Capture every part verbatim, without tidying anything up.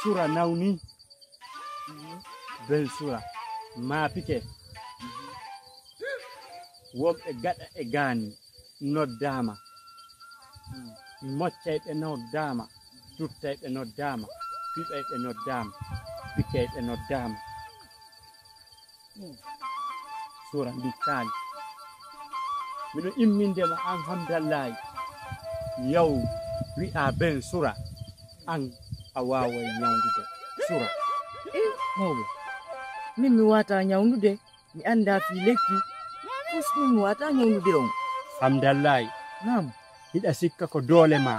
Sura nawni. Ben Sura, maa pike. Wonɓe gaɗa e gaani noddaama. Moccayɓe noddaama. Tuttayɓe noddaama. Piɓayɓe noddaama. Pikayɓe noddaama. Sura ndikkaali. Miɗo imminde ma an Hamdallaay. Yaw wi'a Ben Sura. An a waaway ñawndude Sura. Eh, mawɓe. Min mi waata ñawndude. Mi anndaa fii lekki. Fus min mi waata ñawndude on. Hamdallaay. Naam. Hiɗa sikka ko doole ma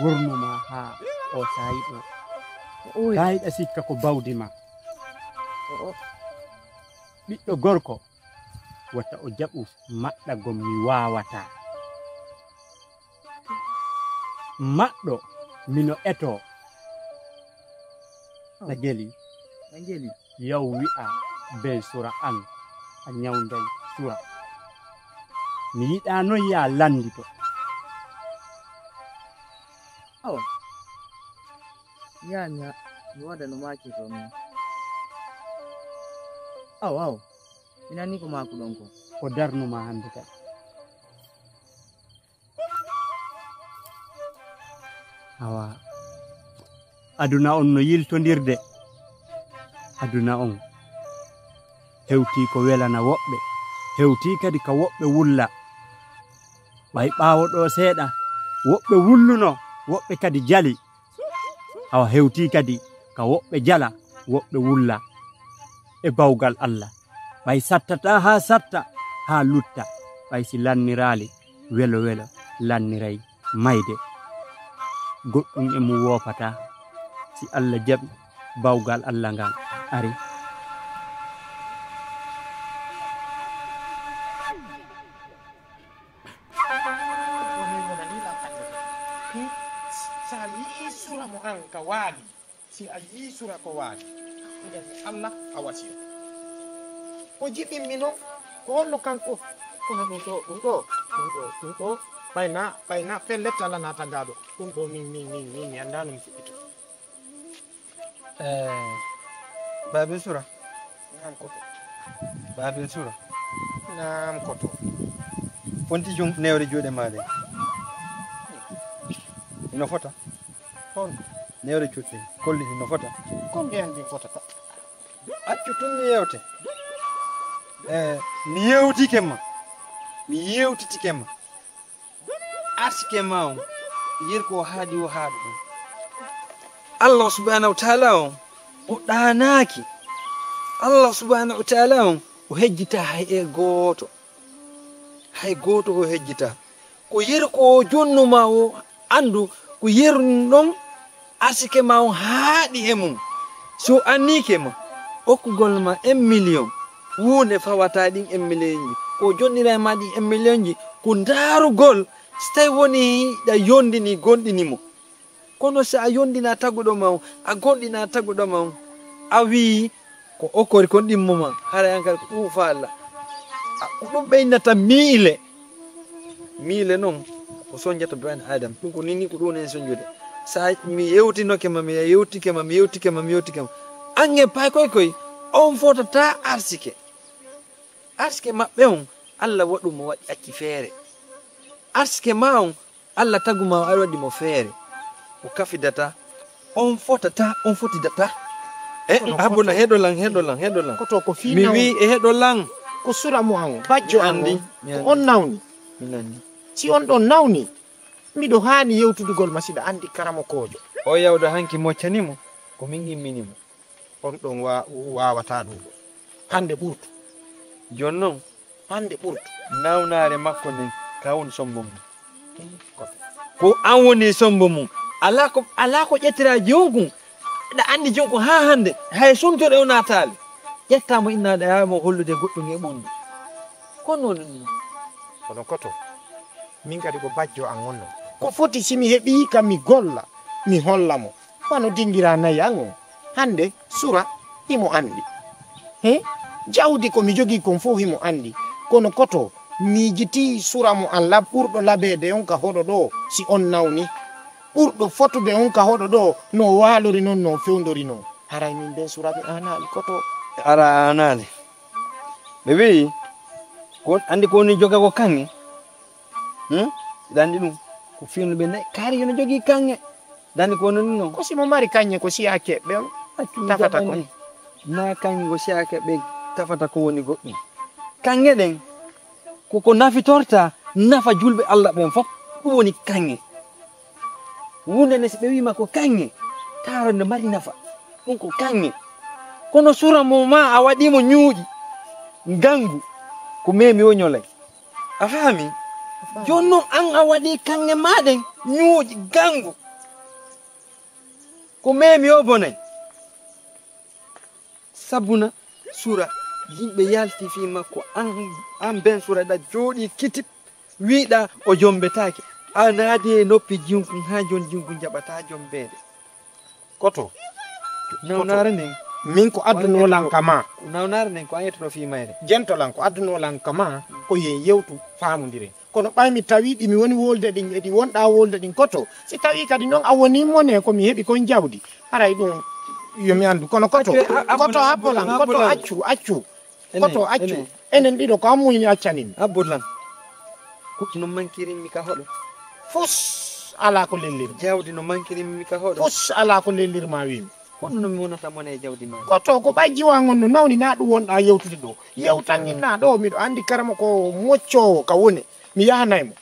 wurnu ma haa o saayi ɗo. Kaa hiɗa sikka ko bawdi ma. Ɓiɗɗo gorko, wota o jaɓu maɗɗagol mi waawataa. Maɗɗo mino etoo. Na jeli. Na jeli. Yaw wi'a Ben Sura an a ñawnday Sura. Mi yiɗaa noon yaa lanndito. Awa. Ñaaña, mi waɗa no maaki to min. Awa, awa. Mi nanii ko maakuɗon ko. Ko darnuma hannde kadi. Awa. Aduna on no yiltondirde. Aduna on hewtii ko welana woɓɓe, hewtii kadi ka woɓɓe wulla. Ɓay ɓaawo ɗoo seeɗa, woɓɓe wulluno, woɓɓe kadi jali. Awa hewtii kadi ka woɓɓe jala, woɓɓe wulla. E bawgal Alla, ɓay sattataa haa satta, haa lutta, ɓay si lanniraali welo welo, lanniray mayde. Goɗɗum e mum woopataa, si Alla jaɓi, bawgal Alla ngal ari. Sa yi'i sura mo an ka waali, si a yi'i sura ko waali, Allah a wasiya. Ko jiɓinmi non, ko honno kanko? Kono ɗum ɗo, ɗum ɗo, ɗum ɗo, ɗum ɗo, ɓay na, ɓay na pellet Alla naata ngaa ɗo. Ɗum ɗo min, min, min, min, mi anndaa no mi fuɗɗito. Eh, Baabe Sura. Naam, koto. Baabe Sura. Naam, koto. Fonti jun newre juuɗe maa ɗe. Ino fota. Hon? Newre juuɗe. Kolli ino fota. Ko mbiyan ɗin fotata? Accu tun mi yewte. Eh, mi yewtike ma. Mi yewtitike ma. Arsike ma on, yer ko o haadi o haadu ɗum. Allah subhanahu wa ta'ala on, o ɗaanaaki. Allah subhanahu wa ta'ala on, o hejjitaa hay e gooto. Hay gooto o hejjitaa. Ko yer ko o jonnu ma o anndu, ko yer non arsike ma on haaɗi e mum. Si o anniike ma, okkugol ma un million, huunde fawataa ɗin un million ji. Ko o jonnira e ma ɗin un million ji, ko ndaarugol, si tawi woni hiɗa yondini, gondini mo. Kono si a yondina taguɗo ma on, a gondina taguɗo ma on, a wi'i, ko okori kon ɗimmo ma, haray an kadi ko ɗum faalɗa. A, ko ɗum ɓeynata miile. Miile noon, ko soñjata ben Adam. Ɗum ko nini ko ɗum en soñjude. Sa mi yewtinoke ma, mi yewtike ma, mi yewtike ma, mi yewtike ma. An e pay koy koy, on fotata arsike. Arsike maɓɓe on, Allah waɗu mo waɗi acci feere. Arsike ma on, Allah tagu ma o aɗa waɗi mo feere. O kafidata, on fotata, on fotidata. E, kono abona, koto, heɗo lan, heɗo lan, heɗo lan. Koto ko fii mi nawni. Wi e heɗo lan. Ko sura mo an, bajjo an andi, on, mi ko andi. On nawni. Mi nani. Si on ɗon nawni, miɗo haani yewtudugol ma siɗa andi karamokoojo. O yawda hanki moccani mo, ko min immini mo. On ɗon wa-, waawataa ɗum. Hannde ɓurtu. Jooni non, hannde ɓurtu. Nawnaare makko nden, ka woni sombo mum. Ko an woni sombo mum. Alaa ko, alaa ko ƴettiraa jewgun. Aɗa anndi jewgun haa hannde. Hay suntoɗo o naataali. Ƴettaa mo innaaɗo, yaa mo hollude goɗɗum e ɓunndu. Ko non. Kono koto, min kadi ko bajjo an wonno. Ko foti si mi heɓii kam mi golla, mi holla mo. Wano dingiraa nayi an on, hannde sura himo anndi. He? Jawdi ko mi jogii kon fow himo anndi. Kono koto, miijitii sura mo an lab-, ɓurɗo labeede on ka hoɗo ɗoo, si on nawni. Ɓurɗo fotude on ka hoɗo ɗo, no waalori non, no fewndori non. Haray min ben suraɓe aanaali koto. Ara aanaali. Ɓe wi'i, ko on andi ko woni joga ko kaŋŋe? Hmm? Ɗa andi ɗum? Ko fewndo ɓe nayi. Kaari yo no jogii kaŋŋe. Ɗa andi ko woni non? Ko si mo mari kaŋŋe ko siya keɓɓe on. Accu tafata ko. Jaɓani. Na kaŋŋe ko siya keɓɓe tafata ko woni goɗɗum. Kaŋŋe ɗen, ko ko nafitorta nafa julɓe Allah ɓen fof. Ɗum woni kaŋŋe. Wonde ne si ɓe wiima ko kaŋŋe, taaro nde mari nafa. Ɗum ko kaŋŋe. Kono sura mo ma a waɗi mo ñuuƴi, gangu, ko memi o ñolay. A faami? Jooni noon an a waɗi kaŋŋe ma ɗen ñuuƴi, gangu, ko memi o bonay. Sabuna sura, yimɓe yalti fii makko, an, an ben sura ɗa jooɗi kitip, wiiɗa o jombetaake. A naadi e noppi jinkun, haa jooni jinkun jaɓata jombeede. Koto. Nawnaare nden. Min ko adduno lan ka ma. Nawnaare nden ko an yettoto fii mayre. Jentolan ko adduno lan ka ma, ko yen yewtu, faamondiren. Kono ɓay mi tawii ɗi mi woni wolde ɗin, e ɗi wonɗaa wolde ɗin koto. Si tawii kadi non a wonii mone ko mi heɓi kon jawdi, haray ɗum yo mi anndu. Kono koto, accu, a-, a-, koto, habbo lan, habbo koto, lan. Accu, accu. Enen, koto, accu. Enen. Enen ɗiɗo ko an muyni accanin mi. Habbo lan. Kuɗi no mankirin mi ka hoɗo. Fus alaa ko lellir. Jawdi no mankirin mi ka hoɗo. Fus alaa ko lellir ma wiimi. Kono no mi wonata mone e jawdi ma. Koto ko ɓay jiwa ngon no nawni na ɗum wonɗaa yewtude ɗo. Yewtannin na ɗo, miɗo anndi karama ko moccoowo ka wone. Mi yahanay mo.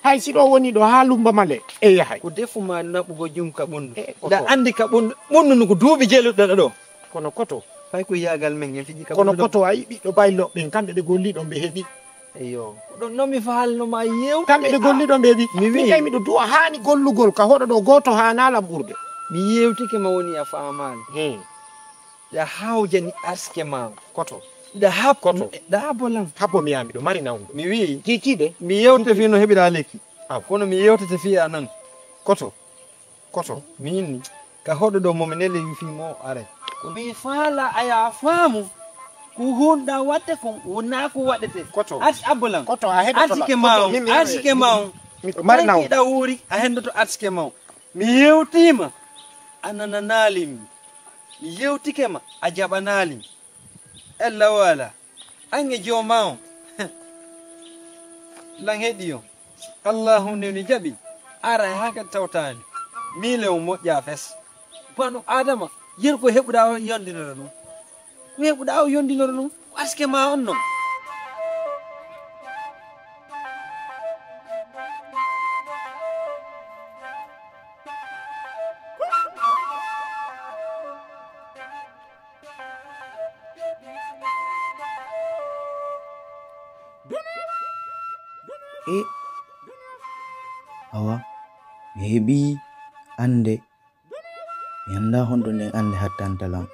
Hay si ɗo woni ɗo haa lumba male, e yahay. Ko defu ma naɓugo jum ka ɓundu. Eh, koto. Ɗa anndi ka ɓundu, ɓundu ndu ko duuɓi jeluɗo ɗo. Kono koto. Fay ko yaagal men en fiji ka kono ɓundu ɗo. Koto a yi ɓiɗɗo baylo ɓen, kamɓe ɓe golli ɗon ɓe heɓi. Eyo. Ko ɗon non mi faalno ma yew. Kamɓe ɓe golli ɗon ɓe heɓi. Mi wi'i. Min kay miɗo du'a haani gollugol ka hoɗo ɗo gooto haanaa lam ɓurde. Mi yewtike ma woni a faamaali. Hmm. Ɗa hawjani aske ma. Koto. Ɗa hab-, koto. Ɗa habbo lan. Habbo mi yaa miɗo mari nawndo. Mi wi'i. Kiikiiɗe. Mi yewte fii no heɓiraa lekki. Aw. Kono mi yewtete fii a nan. Koto. Koto. Min ni. Ka hoɗo ɗo mo mi neli fii mo are. Ko mi faala aya faamu. Ko hunɗa waɗde kon wona ko waɗete. Koto. Arsi abbo lan. Koto a heɗoto lan. Arsike ma on. Koto, min mi arsike ma on. Miɗo mari nawndo. Ɗa wuuri a hendoto arsike ma on. Mi yewtiima. A nananaali mi. Mi yewtike ma, a jaɓanaali mi. Ella wala. An e jooma on. Lan heɗi on. Allahu nde ni jaɓi. Ara e hake tawtaani. Miile on moƴƴa fes. Bano Adama, yer ko heɓuɗa on yondinora ɗum. Ko heɓuɗa on yondinora ɗum. Ko aske ma on non. E awa, mi heɓii annde, mi anndaa honto nden annde hattanta lan.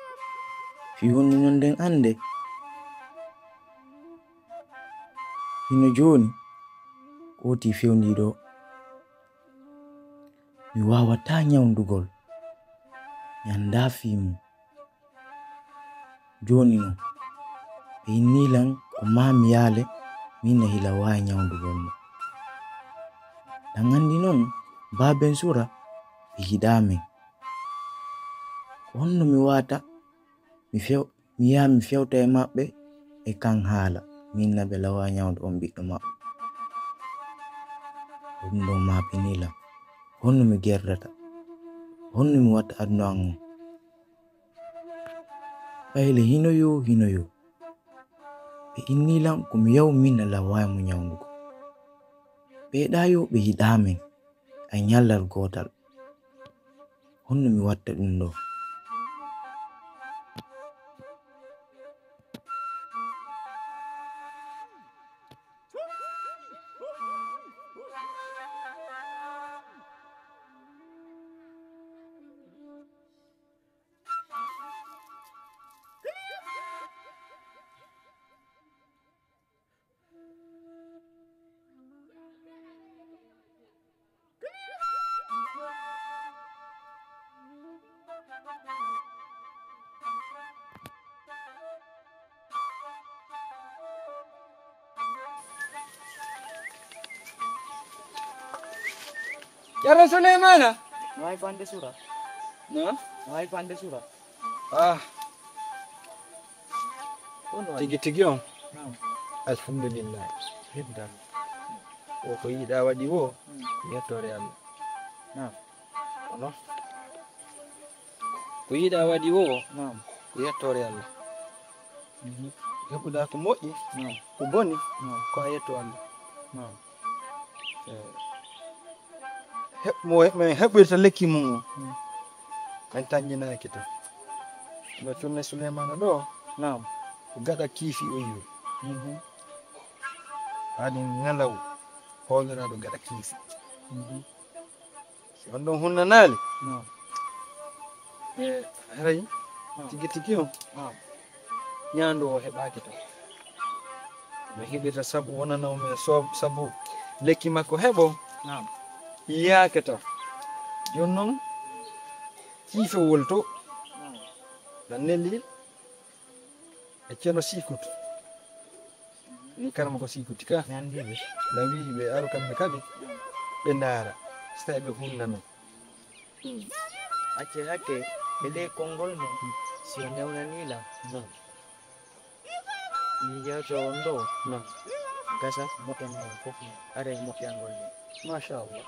Fii honno non nden annde? Hino jooni, ko oti fewndii ɗoo, mi waawataa ñawndugol, mi anndaa fii mum. Jooni non, ɓe inni lan ko maa mi yaale, min na hila waawi ñawndugol mo. Ɗan anndi non, baaben sura, ɓe yiɗaa men. Ko honno mi waata, mi few-, mi yaha mi fewta e maɓɓe e kan haala, min na ɓe lawaa ñawndo on ɓiɗɗo maɓɓe. Ko ɗum ɗoo maa ɓe inni lan. Honno mi gerdata? Honno mi watta aduna an on? Ɓay le hino yo, hino yo. Ɓe inni lan ko mi yaw min na lawaa mo ñawndugo. Ɓe ɗaa yo ɓe yiɗaa men, ay ñallal gootal. Honno mi watta ɗum ɗoo? Ceerno Suleymaana, No waawi fande sura. No? No waawi fande sura. Ah. Ko no waɗi? Tigi tigi on. Naam. Alhamdulillah. Hedda. O ko yiɗa waɗi wo. Hmm. Yettoore Allah. Naam. Kono ko yiɗa waɗi wo. Naam. Ko yettoore Allah. Mhm. Heɓuɗa ko moƴƴi. Naam. Ko boni. Naam. Ko a yetto Allah. Naam. Eh, heɓ-, mo, mo en heɓirta lekki mum o. Mm. En tanƴinaaki to. No Cunne Suleymaana ɗo. Naam. Ko gaɗa kiifi o yiwi. Mhm. Haade nelaw hooloraaɗo gaɗa kiifi. Mhm. Si on ɗon hunnanaali. Naam. E haray. Naam. Tigi tigi on. Naam. Ñaandu o heɓaaki taw. Mi heɓirta sabu wonana o men so-, sabu lekki makko heɓo. Naam. Yiyaake taw. Jooni noon, kiifewol to. Naam. Na neli e Ceerno Sikut. Ni karma ko Sikut ka. Mi anndi ɓe. Na wi'i ɓe aro kamɓe kadi. Ɓe ndaara. Si tawi ɓe hunnana. Acce hakke e ley konngol mum, si o newnanii lam. Non. Mi jewto on ɗo. Non. Gasa moƴƴan mon fof, ara e moƴƴangol mon. Machallah.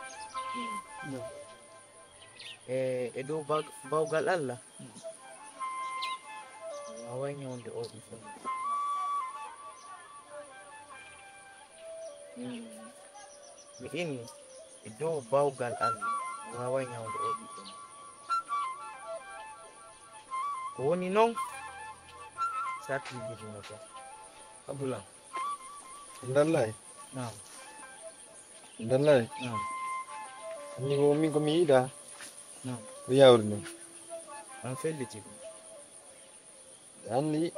Non. E, e dow bag-, bawgal Allah, mi waaway ñawde oo ɓiɗɗo. Mm. Mi inni e dow bawgal Allah, mi waaway ñawde oo ɓiɗɗo. Ko woni noon, sarti jibinoto. Abdullah. Ndallay. Naam. Ndallay. Naam. Ni ko min ko mi yiɗa. Naam. Ko yawri noon. An felliti ko. Anndi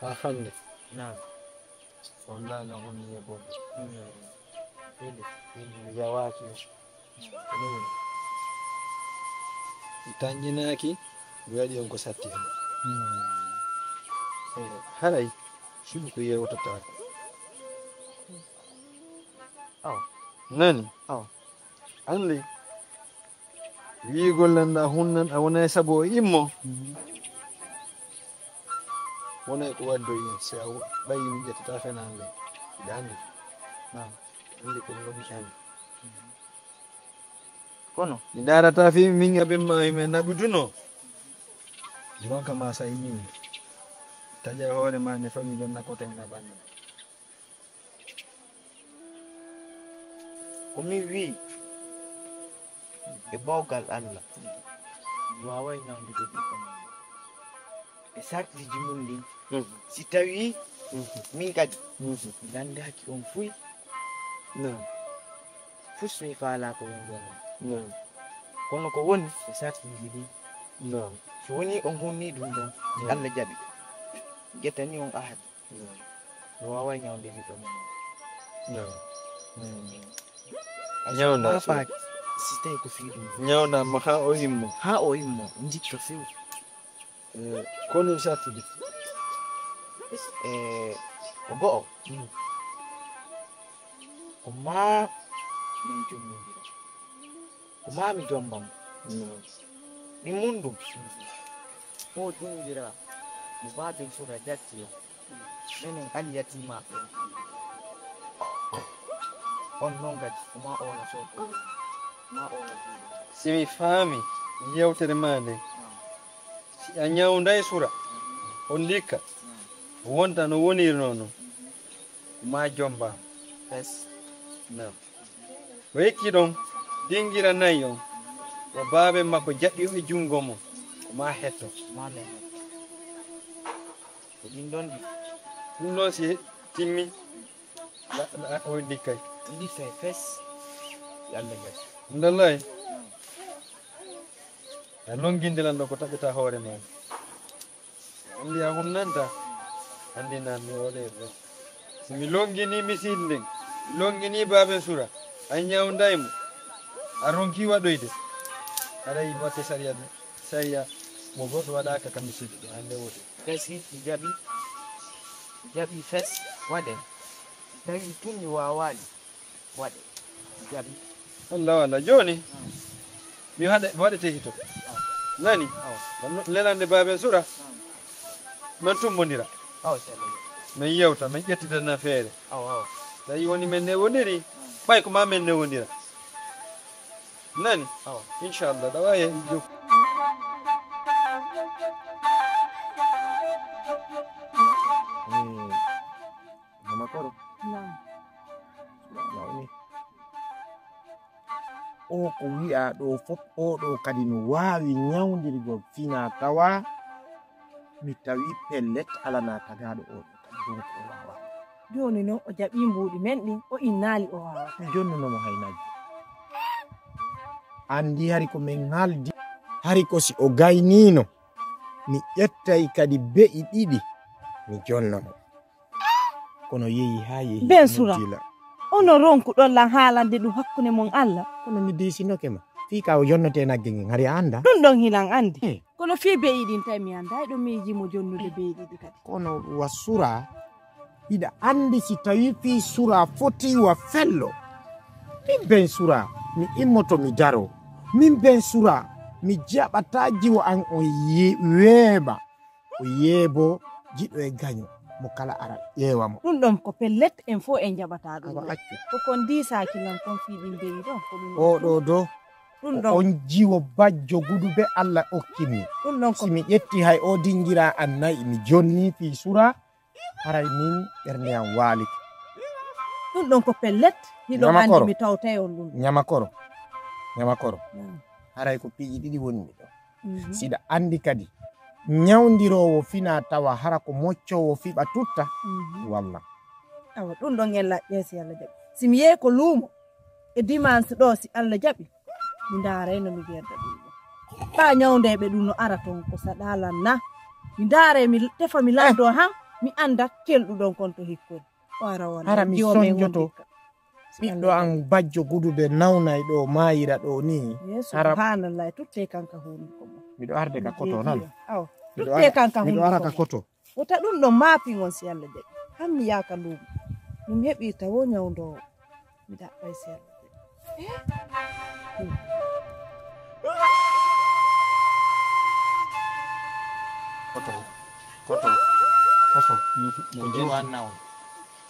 haa hannde. Naam. Wallahi na honni e goɗɗo. Mm. Felliti. Felliti yawaaki o. Mm. Mi tanƴinaaki, mi waɗi on ko satti heen. Mm. Eh, haray, suɓi ko yewtataako. Aw. Nani? Aw. Anndi? Wiigol lanɗa hunnan a wonay sabu o immo. Mhm. Wonay ko waddoyi si a ɓayi mi ƴettata fenan le. Dande. Naam. Anndi ko ɗum woni kan. Kono mi darata fi min abe ma mi naɓuduno. Ɗon kam a sayi min. Taƴa hoore ma ne fami ɗon nakoten na ɓandu. Ko min wii e bawgal Allah, mi waaway nawdude ɓiɓɓe mum e sarɗiiji mum ɗin. Mhm. Si tawii mhm min kadi mhm mi ganndaaki on fuy, non, fus mi faalaa ko wonɗon on. Non. Kono ko woni e sarɗiiji ɗin, non, so wonii on hunnii ɗum ɗon, non, Allah jaɓi, ƴettanii on ahadi. No. No waaway ñawde ɓiɗɗo mum. No. Mm. Ñawna. Haa faaki si tawi ko fii ɗum. Ñawna mo haa o himmo. Haa o himmo, njikka few. Eh, ko no sattude? Eh, ko go'o. Mm. Ko maa min cummindira. Ko maa mi jomba mo. Mm. Ɗi mun ɗum. Ko dingira mo baaben sura jatti o. Menen ali yatiima ɓe. On noon kadi, ko maa o wona soodoowo. Maa o wona juuɗo. Si mi faami yewtere maa nde, si a ñawnday sura, o ndikka, wonta no wonirnoo noon. Ko maa jomba. Fes. Naam. O yecci ɗon, dingira nayi on, o baaben makko jaɓi o e junngo mum, o maa hetto. Maa men hetto. Ko ɗin ɗon ɗi. Ɗum ɗon si timmi, la, la, o ndikkay. Ndikkay fes. Yalla jaɓi. Ndallay. A longinde lan ɗo ko taɓɓata hoore maa. Anndi a hunnanta, anndi nan mi waɗay ɗum. Si mi longini misiide nden, mi longini baaben sura, a ñawnday mo, a ronki waɗoyde. Haray mi watte sariya ɗum, sariya mo goɗɗo waɗaaka ka misiide ɗum hannde woote. Fes mi jaɓi, mi jaɓi fes waɗe. Tawi tun mi waawaali waɗe, mi jaɓi. Walla, walla. Jooni, mi haɗe, mi waɗete hito. Nani? Awa. Lelande Baaben Sura. Men tumbondira. Awa, sella. Men yewta, men ƴettitana feere. Awa, awa. Tawi woni men newondiri, ɓay ko ma men newondira. Nani? Awa. Inchallah, ɗa wawi hen jokku. Hmm. Mama Koro. Naam. Mawni. O ko wi'a ɗo fof, o ɗo kadi no waawi ñawndirgol fina tawa mi tawi pellet alana tagaaɗo o ɗo kadi donc o waawa. Jooni noon o jaɓii mbuuɗi men ɗin, o innaali o waawata. Mi jonnuno mo hay nagge. Anndi hari ko min haaldi, hari ko si o gayniino, mi ƴettay kadi be'i ɗiɗi, mi jonna mo. Kono yehi haa yehi. Ben Sura, ono ronkuɗon lan haalande ɗum hakkunde mon Allah? Kono mi diisinoke ma. Fii ka o jonnotee nagge ngen, hari a anndaa? Ɗum ɗon hilan anndi. Eh. Kono fii be'i ɗin, tawi mi anndaa, ɗo miiji mo jonnude be'i ɗiɗi kadi. Kono wa Sura, hiɗa anndi si tawi fii Sura foti wa fello. Min ben Sura, mi immoto mi daro. Min ben Sura, mi jaɓataa jiwo an on ye-, weeɓa. O yeebo jiɗo e gaño mo kala ara ƴeewa mo. Ɗum ɗon ko pellet, en fof en jaɓataa ɗum. Awa accu. Ko kon diisaaki lan kon fii ɗin be'i ɗon, ko ɗum o ɗo do. Ɗum ɗon. On jiwo bajjo guduɓe Allah okkinmi. Ɗum ɗon ko. Si mi ƴetti hay o dingira an nayi, mi jonni fii Sura, haray min ɓernde am waalike. Ɗum ɗon ko pellet, hiɗo anndi mi tawtay on ɗum. Ñama Koro. Ñama Koro. Mm. Haray ko piiji ɗiɗi woni mi ɗo. Mhm. Siɗa anndi kadi, ñawndiroowo fina tawa hara ko moccoowo fiɓa tutta, mhm, walla. Awa, ɗum ɗon en laƴƴe si Allah jaɓi. Si mi yehi ko luumo, e dimanche ɗo, si Allah jaɓi, mi ndaaray no mi gerda ɗum ɗon. Ɓaa ñawndeeɓe ɗum no ara toon ko saɗa lan na. Mi ndaaray, mi tefa, mi lanndoo han, mi annda kelɗuɗon kon to hikkori. O ara walla. Hara mi sonjoto ɓiɗɗo an bajjo guduɓe nawnay ɗo maayira ɗo ni. Yeeso, hara subhanallah, tutte kanka hunduko mo. Miɗo arde ka koto nan. Aw, tutte kanka hunduko mo. Miɗo ara ka koto. Wota ɗum ɗon maapi ngon si Allah jaɓi. Han mi yaaka luumo. Mi heɓi tawo ñawndoowo. Mi ɗaɓɓay si Allah jaɓi. Eh? Hmm. Koto, koto, koto. Ko jiwo an nawni.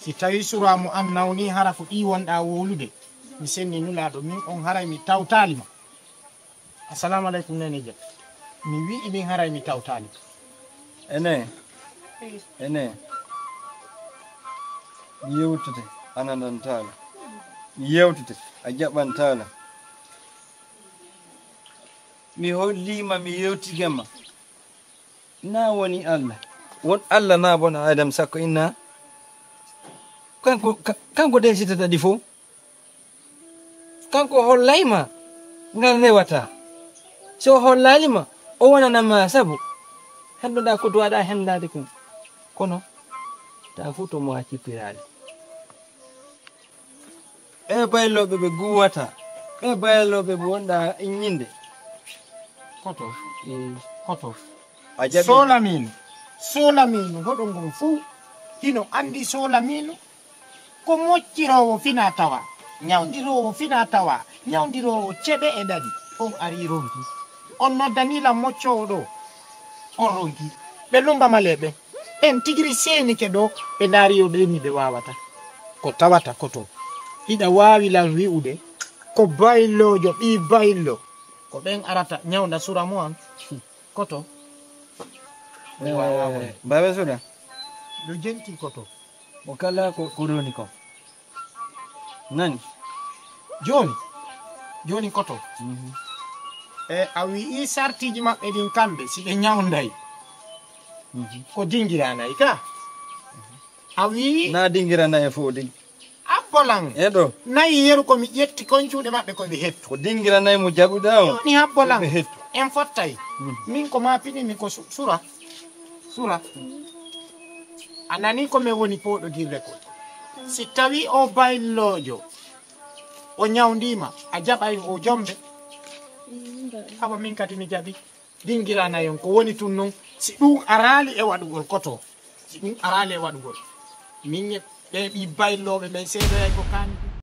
Si tawi Sura mo an nawni, hara ko ɗi wonɗa wowlude. Mi senni Nulaaɗo, min on haray mi tawtaali ma. Assalamu aleykum, Nene Dia. Mi wi'i min haray mi tawtaali ma. Ene, ene. Mi yewtete, a nanantaala. Mi yewtete, a jaɓantaala. Mi holliima, mi yewtike ma. Na woni Allah. Won Allah na bona Adam sakko inna. Kanko, ka-, kanko ɗe sitata ɗi fof. Kanko hollayma ngal rewata. So hollalima, o wonana ma sabu. Hendoɗa ko duwaɗa hendade kon. Kono, ta fof to mo a cippirali. Ɓe baylooɓe ɓe guwata, ɓe baylooɓe ɓe wonɗa ñinde. Koto, eh, koto. A jaɓi? Soolamiino, soolamiino, hoɗo ngon fuu hino anndi soolamiino ko mocciroowo fina tawa, ñawndiroowo fina tawa, ñawndiroowo ceɓe e ɗaɗi. On arii ronki. On noddanii lan moccoowo ɗo. On ronki. Ɓe lumba maleeɓe. Ɓen tigiri seenike ɗo, ɓe ndaari yo ɓe ni ɓe waawata. Ko tawata koto, hiɗa waawi lan wi'ude ko bayloojo, ɓii baylo, ko ɓen arata ñawnda Sura mo an? Koto. Eh, waawaa wonde. Baaba Sura. Ɗo jenti koto. Mo kala ko, ko roni kon. Nani? Jooni, jooni koto. Mhm. E a wi'i sartiiji maɓɓe ɗin kamɓe, si ɓe ñawnday, mhm, ko dingira nayi ka? A wi'i na dingira nayi fof ɗin. Abbolan. E ɗo. Nayi yeru ko mi ƴetti kon juuɗe maɓɓe ko ɓe hettu. Ko dingira nayi mo jaɓuɗa o. Jooni habbolan. Ɓe hettu. En fottay. Mhm. Min ko ma pinimi ko su-, Sura. Sura. A nani ko men woni pooɗodirde ko. Si tawi o bayloojo, o ñawndiima, a jaɓay o jombe. Awa min kadi mi jaɓi. Dingira nayi on ko woni tun non, si ɗum araali e waɗugol koto. Si ɗum araali e waɗugol. Min e ɓe ɓii baylooɓe men seedoyay ko kaani.